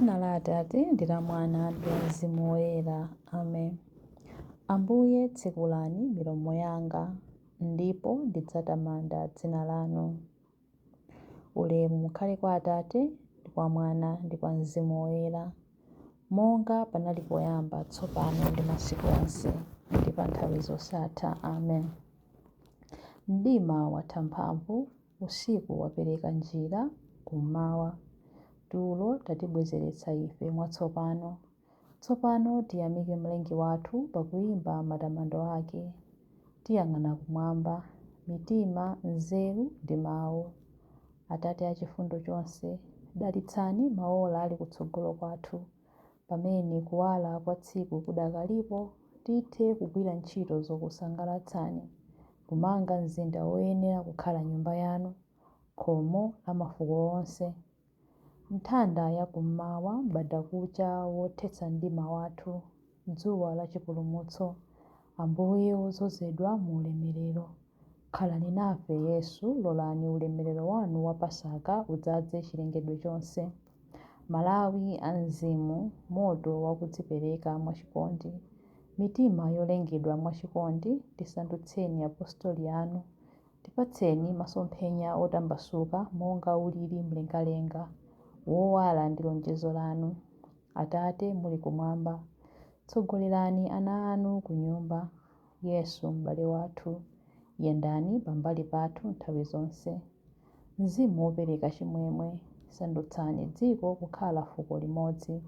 M'dzina la Atate, ndi la Mwana, ndi la Mzimu Woyera. Amen. Ambuye, tsekulani milomo yanga, ndipo ndidzatamanda dzina lanu. Ulemu ukhale kwa Atate, ndi kwa Mwana, ndi kwa Mzimu Woyera, monga panali poyamba, tsopano ndi masiku onse, ndi pa nthawi zosatha. Amen. Mdima watha mphamvu, usiku wapereka njira kummawa. Tulo tatibwezeretsa ife mwatsopano. Tsopano tiyamike Mlengi wathu pakuimba matamando ake. Tiyang'ana kumwamba, mitima, nzeru ndi mawu. Atate achifundo chonse, dalitsani maola ali kutsogolo kwathu, pamene kuwala kwa tsiku kudakalipo, tithe kugwira ntchito zokusangalatsani, kumanga mzinda woyenera kukhala nyumba yanu, khomo la mafuko onse. Nthanda ya kummawa, m'bandakucha wothetsa mdima wathu, dzuwa la chipulumutso, Ambuye wodzozedwa mu ulemerero. Khalani nafe Yesu, lolani ulemerero wanu wa Pasaka udzaze chilengedwe chonse. Malawi a mzimu, moto wakudzipereka mwachikondi, mitima yolengedwa mwachikondi, tisandutseni apostoli anu, Tipatseni masomphenya otambasuka monga ulili mlengalenga, wowala ndi lonjezo lanu. Atate muli kumwamba, tsogolerani ana anu kunyumba. Yesu m'bale wathu, yendani pambali pathu nthawi zonse. Mzimu wopereka chimwemwe, sandutsani dziko kukhala fuko limodzi,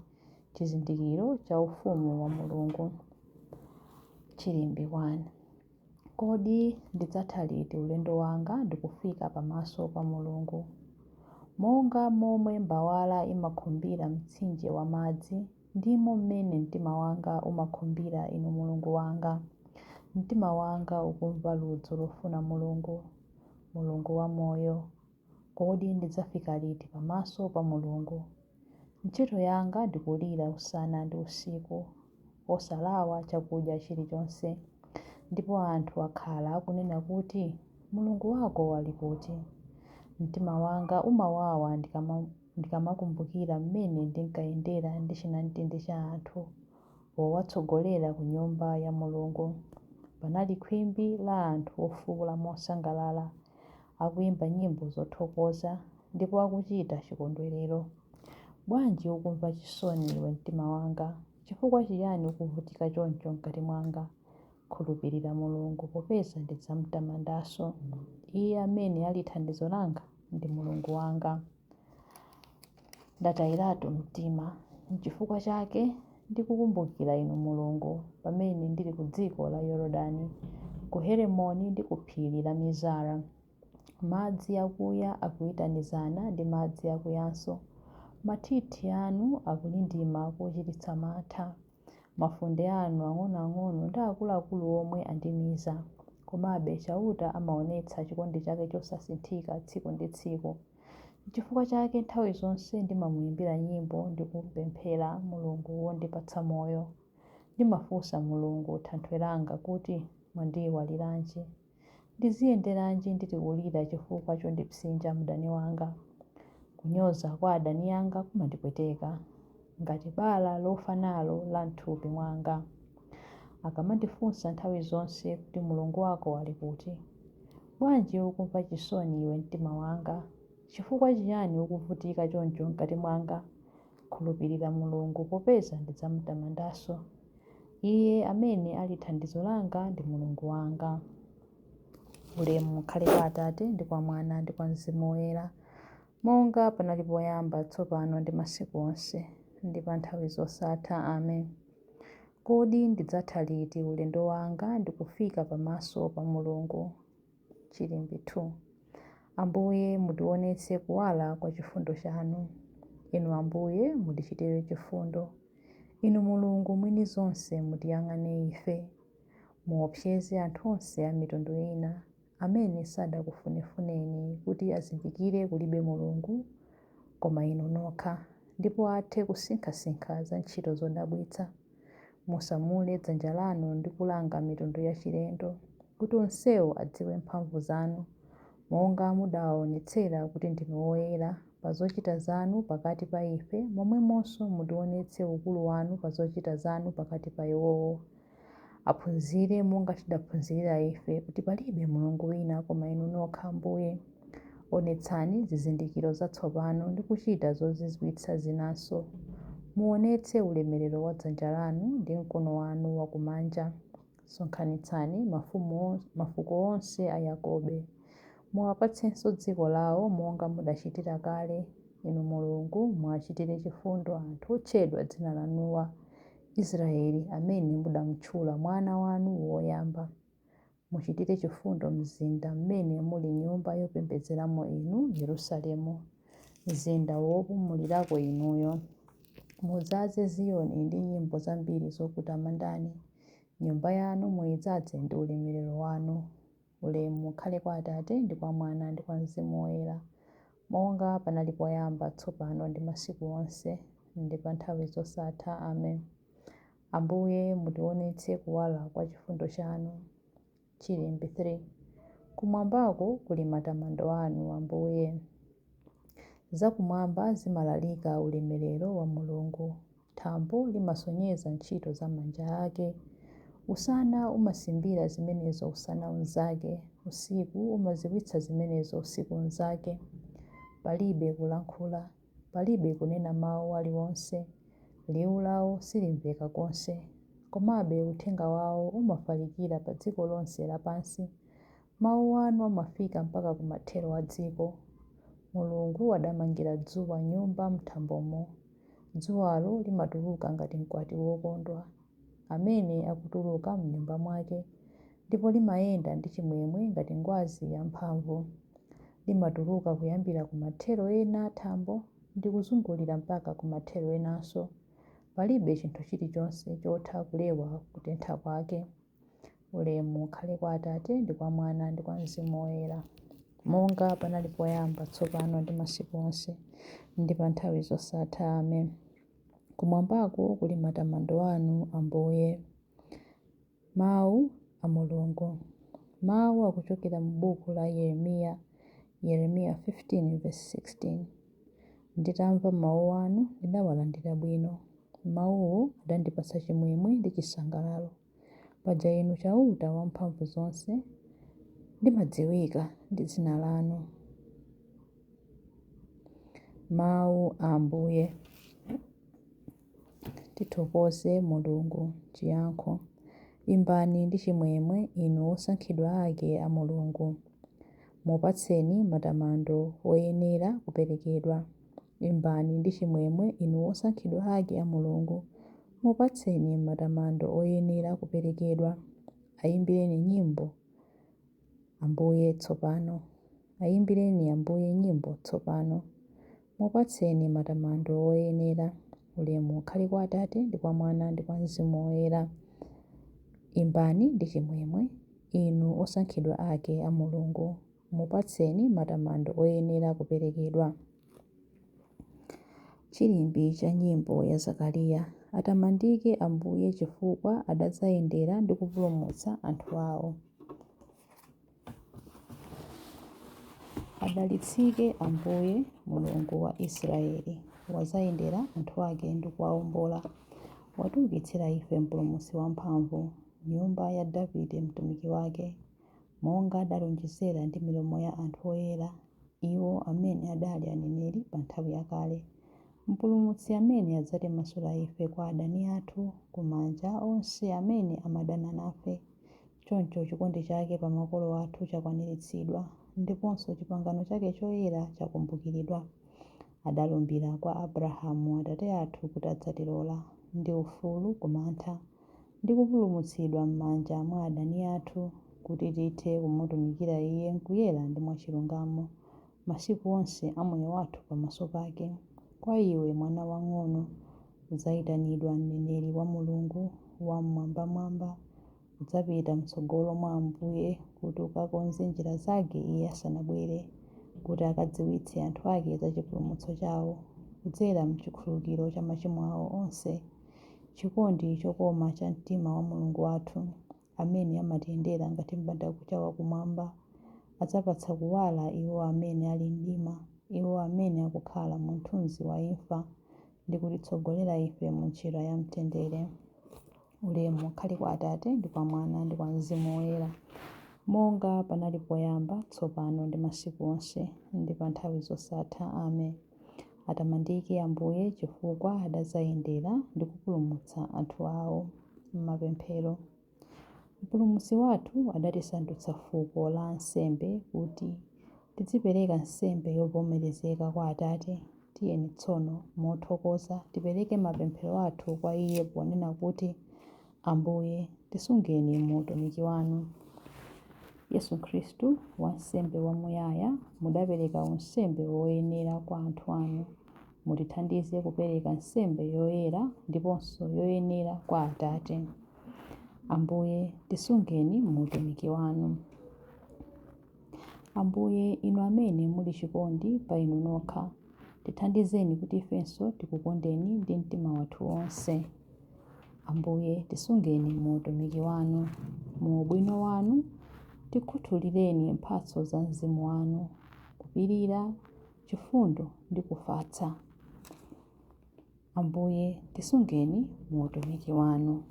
chizindikiro cha ufumu wa Mulungu. Chilimbi 1. Kodi ndidzatha liti ulendo wanga ndi kufika pamaso pa Mulungu? Monga momwe mbawala imakhumbira mtsinje wa madzi, ndimo mmene mtima wanga umakhumbira Inu Mulungu wanga. Mtima wanga ukumva ludzu lofuna Mulungu, Mulungu wamoyo. Kodi ndidzafika liti pamaso pa Mulungu? Ntchito yanga ndi kulira usana ndi usiku, osalawa chakudya chilichonse. Ndipo anthu akhala akunena kuti, Mulungu wako ali kuti? Mtima wanga umawawa ndikamakumbukira mmene ndinkayendera ndi chinamtindi cha anthu, powatsogolera ku nyumba ya Mulungu. Panali khwimbi la anthu ofuula mosangalala, akuimba nyimbo zothokoza, ndipo akuchita chikondwerero. Bwanji ukumva chisoni iwe mtima wanga? Chifukwa chiyani ukuvutika choncho m'kati mwanga? Khulupirira Mulungu, popeza ndidzamtamandanso, Iye amene ali thandizo langa ndi Mulungu wanga. Ndatayiratu mtima. N'chifukwa chake ndikukumbukira Inu Mulungu, pamene ndili ku dziko la Yorodani, ku Heremoni ndi ku phiri la Mizara. Madzi akuya akuitanizana ndi madzi akuyanso. Mathithi anu akulindima kochititsa mantha. Mafunde anu ang'onoang'ono ndi akuluakulu omwe andimiza. Komabe Chauta amaonetsa chikondi chake chosasinthika tsiku ndi tsiku. Nchifukwa chake nthawi zonse ndimamuimbira nyimbo ndi kumpemphera Mulungu wondipatsa moyo. Ndimafunsa Mulungu, Thanthwe langa, kuti, Mwandiiwaliranji? Ndiziyenderanji ndili kulira chifukwa chondipsinja mdani wanga? Kunyoza kwa adani anga kumandipweteka, ngati bala lofa nalo la m'thupi mwanga. Akamandifunsa nthawi zonse kuti, Mulungu wako ali kuti? Bwanji ukumva chisoni iwe mtima wanga? Chifukwa chiyani ukuvutika choncho m'kati mwanga? Khulupirira Mulungu, popeza ndidzamutamandanso, Iye amene ali thandizo langa ndi Mulungu wanga. Ulemu ukhale kwa Atate, ndi kwa Mwana, ndi kwa Mzimu Woyera, monga panali poyamba, tsopano, ndi masiku onse, ndi pa nthawi zosatha. Amen. Kodi ndidzatha liti ulendo wanga ndi kufika pamaso pa Mulungu? Chilimbi 2. Ambuye, mutionetse kuwala kwa chifundo chanu. Inu Ambuye, mutichitire chifundo. Inu Mulungu mwini zonse, mutiyang'ane ife. Muopseze anthu onse a mitundu ina, amene sadakufunefuneni, kuti azindikire kulibe Mulungu koma Inu nokha, ndipo athe kusinkhasinkha za ntchito zodabwitsa. Musamule dzanja lanu ndi kulanga mitundu yachilendo, kuti onsewo adziwe mphamvu zanu, monga mudawaonetsera kuti ndinu woyera Pa zochita zanu pakati pa ife, momwemonso mutionetse ukulu wanu pa zochita zanu pakati pa iwowo. Aphunzire monga tidaphunzirira ife, kuti palibe Mulungu wina koma Inu nokha, Ambuye. Onetsani zizindikiro zatsopano ndi kuchita zozizwitsa zinanso. Muonetse ulemerero wa dzanja lanu ndi mkono wanu wakumanja. Sonkhanitsani mafuko onse a Yakobe. Muwapatsenso dziko lawo monga mudachitira kale. Inu Mulungu, muwachitire chifundo anthu otchedwa dzina lanuwa, Israeli amene mudamutchula mwana wanu woyamba. Muchitire chifundo mzinda mmene muli nyumba yopembedzeramo Inu, Yerusalemu, mzinda wopumulirako Inuyo. Mudzaze Ziyoni ndi nyimbo zambiri zokutamandani. Nyumba yanu muyidzaze ndi ulemerero wanu. Ulemu ukhale kwa Atate ndi kwa Mwana ndi kwa Mzimu Woyera, monga panali poyamba, tsopano ndi masiku onse, ndi pa nthawi zosatha. Amen. Ambuye, mutionetse kuwala kwa chifundo chanu. Chilimbi 3. Kumwambako kuli matamando anu, Ambuye. Zakumwamba zimalalika ulemerero wa Mulungu. Thambo limasonyeza ntchito za manja ake. Usana umasimbira zimenezo usana unzake, usiku umadziwitsa zimenezo usiku unzake. Palibe kulankhula, palibe kunena mawu aliwonse, liwu lawo silimveka konse. Komabe uthenga wawo umafalikira pa dziko lonse lapansi. Mawu anu amafika mpaka kumathero a dziko. Mulungu adamangira dzuwa nyumba m'thambomo. Dzuwalo limatuluka ngati mkwati wokondwa, amene akutuluka m'nyumba mwake, ndipo limayenda ndi chimwemwe ngati ngwazi yamphamvu. Limatuluka kuyambira kumathero ena a thambo ndi kuzungulira mpaka kumathero enanso. Palibe chinthu chilichonse chotha kulewa kutentha kwake. Ulemu ukhale kwa Atate ndi kwa Mwana ndi kwa Mzimu Woyera, monga panali poyamba, tsopano ndi masiku onse, ndi pa nthawi zosatha. Amen. Kumwambako kuli matamando anu, Ambuye. Mawu a Mulungu. Mawu akuchokera mu buku la Yeremiya, Yeremiya 15:16. Nditamva mawu anu, ndidawalandira bwino. Mawuwo adandipatsa chimwemwe ndi chisangalalo. Paja Inu Chauta Wamphamvuzonse, ndimadziwika ndi dzina lanu. Mawu a Ambuye. Tithokoze Mulungu. Chiyankho. Imbani ndi chimwemwe, inu osankhidwa ake a Mulungu. Mupatseni matamando oyenera kuperekedwa. Imbani ndi chimwemwe, inu osankhidwa ake a Mulungu. Mupatseni matamando oyenera kuperekedwa. Ayimbireni nyimbo Ambuye tsopano. Ayimbireni Ambuye nyimbo tsopano. Mupatseni matamando oyenera. Ulemu ukhale kwa Atate ndi kwa Mwana ndi kwa Mzimu Woyera. Imbani ndi chimwemwe, inu osankhidwa ake a Mulungu. Mupatseni matamando oyenera kuperekedwa. Chilimbi cha nyimbo ya Zakariya. Atamandike Ambuye chifukwa adadzayendera ndi kupulumutsa anthu awo. Adalitsike Ambuye Mulungu wa Israeli, wadzayendera anthu ake ndi kuwawombola. Watiukitsira ife Mpulumutsi wamphamvu, nyumba ya Davide mtumiki wake, monga adalonjezera ndi milomo ya anthu oyera, iwo amene adali aneneri pa nthawi yakale. Mpulumutsi amene adzatimasula ife kwa adani athu, ku manja onse amene amadana nafe. Choncho chikondi chake pa makolo athu chakwaniritsidwa, ndiponso chipangano chake choyera chakumbukiridwa. Adalumbira kwa Abrahamu atate athu kuti adzatilola ndi ufulu ku mantha, ndi kupulumutsidwa m'manja mwa adani athu, kuti tithe kumutumikira Iye m'kuyera ndi mwachilungamo, masiku onse a moyo wathu pamaso pake. Kwa iwe, mwana wamng'ono, udzayitanidwa mneneri wa Mulungu Wam'mwambamwamba. Udzapita m'tsogolo mwa Ambuye kuti ukakonze njira zake Iye asanabwere, kuti akadziwitse anthu ake za chipulumutso chawo, kudzera m'chikhululukiro cha machimo awo onse. Chikondi chokoma cha mtima wa Mulungu wathu, amene amatiyendera ngati m'bandakucha wakumwamba, adzapatsa kuwala iwo amene ali mdima. iwo amene akukhala mu mthunzi wa imfa, ndi kutitsogolera ife mu njira ya mtendere. Ulemu ukhale kwa Atate, ndi kwa Mwana, ndi kwa Mzimu Woyera, monga panali poyamba, tsopano ndi masiku onse, ndi pa nthawi zosatha. Amen. Atamandike Ambuye, chifukwa adadzayendera ndi kupulumutsa anthu awo. M'mapemphero. Mpulumutsi wathu adatisandutsa fuko la ansembe kuti tidzipereka nsembe yovomerezeka kwa Atate. Tiyeni tsono mothokoza tipereke mapemphero athu kwa Iye ponena kuti, Ambuye, tisungeni mu utumiki wanu. Yesu Khristu, wansembe wamuyaya, mudapereka unsembe woyenera kwa anthu anu. Mutithandize kupereka nsembe yoyera ndiponso yoyenera kwa Atate. Ambuye, tisungeni mu utumiki wanu. Ambuye, inu amene muli chikondi pa inu nokha, tithandizeni kuti ifenso tikukondeni ndi mtima wathu wonse. Ambuye, tisungeni mu utumiki wanu. Mu ubwino wanu, tikhuthulireni mphatso za Mzimu wanu, kupirira, chifundo ndi kufatsa. Ambuye, tisungeni mu utumiki wanu.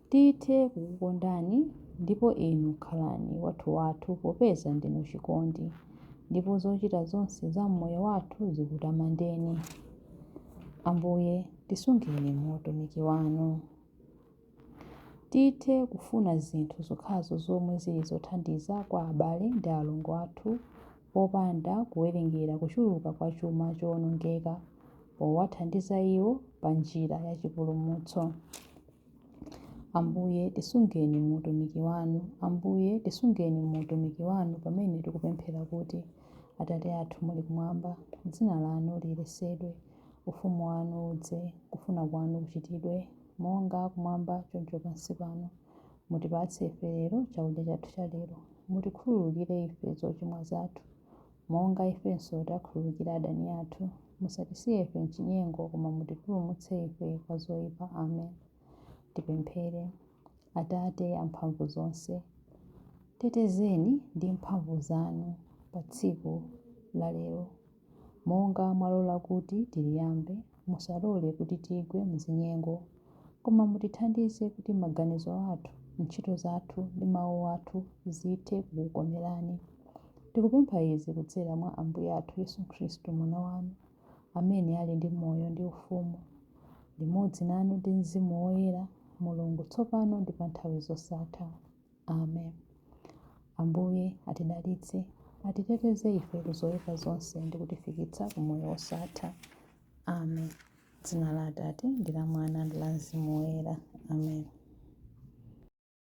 Tithe kukukondani, ndipo inu khalani wathuwathu popeza ndinu chikondi, ndipo zochita zonse za m'moyo wathu zikutamandeni. Ambuye, tisungeni mu utumiki wanu. Tithe kufuna zinthu zokhazo zomwe zili zothandiza kwa abale ndi alongo athu popanda kuwerengera kuchuluka kwa chuma chowonongeka, powathandiza iwo pa njira ya chipulumutso. Ambuye, tisungeni mu utumiki wanu. Ambuye, tisungeni mu utumiki wanu pamene tikupemphera kuti, Atate athu muli kumwamba, dzina lanu liyeretsedwe, ufumu wanu udze, kufuna kwanu kuchitidwe, monga kumwamba choncho pansi pano. Mutipatse ife lero chakudya chathu cha lero. Mutikhululukire ife zochimwa zathu, monga ifenso takhululukira adani athu. Musatisiye ife m'chinyengo, koma mutipulumutse ife kwa zoyipa. Amen. Tipemphere. Atate amphamvu zonse, tetezeni ndi mphamvu zanu pa tsiku la lero. Monga mwalola kuti tiliyambe, musalole kuti tigwe mzinyengo, koma mutithandize kuti maganizo athu, ntchito zathu ndi mawu athu zithe kukukomerani. Tikupempha izi kudzera mwa Ambuye athu Yesu Khristu Mwana wanu, amene ali ndi moyo ndi ufumu, limodzi nanu ndi Mzimu Woyera, Mulungu tsopano ndi pa nthawi zosatha. Amen. Ambuye atidalitse, atiteteze ife ku zoyipa zonse ndi kutifikitsa ku moyo wosatha. Amen. Dzina la Atate ndi la Mwana ndi la Mzimu Woyera. Amen.